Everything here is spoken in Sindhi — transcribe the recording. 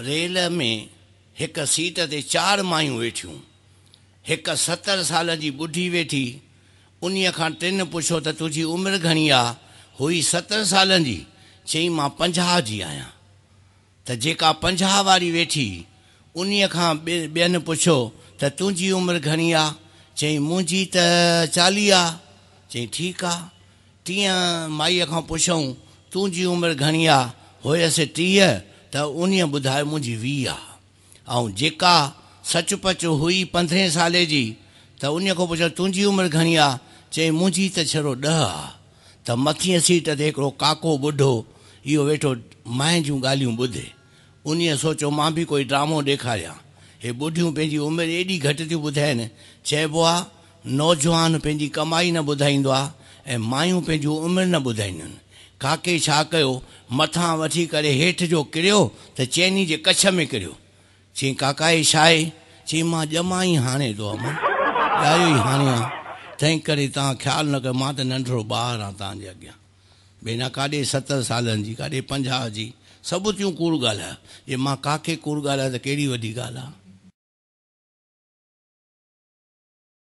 ريل ۾ هڪ سيٽ تي چار مايون ويٺيون. هڪ 70 سالن جي ٻڍي ويٺي. انهيء کان ٽن پڇيو ته تنهنجي عمر گهڻي آ؟ هئي 70 سالن جي. چيائين مان 50 جي آهيان. ته جيڪا 50 واري ويٺي، انهيء کان ٻين پڇيو ته تنهنجي عمر گهڻي آ؟ چيائين منهنجي ته 40 آ. چيائين ٺيڪ آ. ٽين مائيء کان پڇيائون تنهنجي عمر گهڻي آ؟ هيس 30 ته انهيء ٻڌايو منهنجي 20 آ. ۽ جيڪا سچ پچ هئي 15 سالي جي ته انهيء کان پڇيو تنهنجي عمر گهڻي آ؟ چيائين منهنجي ته ڇڙو 10 آ. ته مٿينء سيٽ تي هڪڙو ڪاڪو ٻڍو اهو ويٺو ماين جون ڳالهيون ٻڌي. انهيء سوچيو مان به ڪوئي ڊرامو ڏيکاريان. هي ٻڍيون پنهنجي عمر ايڏي گهٽ ٿيون ٻڌائين. چئبو آ نوجوان پنهنجي ڪمائي نه ٻڌائيندو آ ۽ مايون پنهنجون عمر نه ٻڌائينديون آهن. ڪاڪي ڇا ڪيو، مٿان وٺي ڪري هيٺ جو ڪريو ته چيني جي ڪڇ ۾ ڪريو. چيائين ڪاڪا هي ڇا آهي؟ چيائين مان ڄمان ئي هاڻي ٿو امان، ڄايو ئي هاڻي آهيان، تنهن ڪري توهان خيال نه ڪيو، مان ته ننڍڙو ٻار آهيان توهان جي اڳيان. ڀيڻا ڪاڏي 70 سالن جي، ڪاڏي 50 جي، سڀ ٿيون ڪوڙ ڳالهايو. جي مان ڪاڪي ڪوڙ ڳالهايو ته ڪهڙي وڏي ڳالهه آهي.